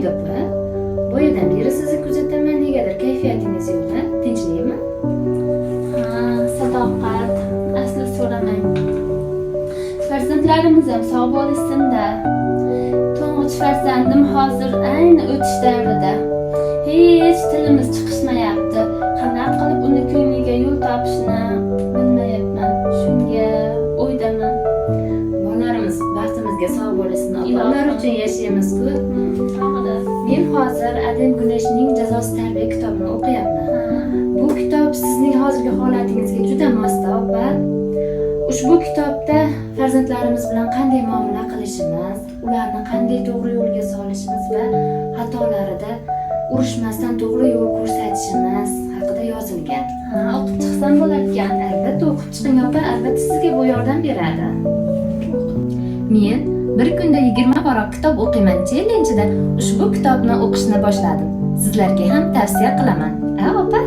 Umid opa, boyadan beri sizni kuzataman, negadir kayfiyatingiz yo'q, a? Tinchlikmi? Ha, Sadoqat, asli so'ramang. Farzandlarimiz ham sog' bo'lishsin-da. To'ng'ich farzandim hozir ayni o'tish davrida. Hech tilimiz chiqishmayapti. Qanaqa qilib uni ko'ngliga yo'l topishni bilmayapman. Shunga o'ydaman. Bolalarimiz baxtimizga sog' bo'lishsin, opa. Ilohim. Ular uchun yashaymiz-ku. To'g'ri. Men hozir Adem Guneshning "Jazosiz tarbiya" kitobini o'qiyapman. Bu kitob sizning hozirgi holatingizga juda mosda, opa. Ushbu kitobda farzandlarimiz bilan qanday muomala qilishimiz, ularni qanday to'g'ri yo'lga solishimiz va xatolarida urushmasdan to'g'ri yo'l ko'rsatishimiz haqida yozilgan. Ha, o'qib chiqsam bo'larkan. Albatta o'qib chiqing, opa, albatta sizga bu yordam beradi. Men "Bir kunda 20 varoq kitob o'qiyman" challengeida ushbu kitobni o'qishni boshladim. Sizlarga ham tavsiya qilaman. A, opa?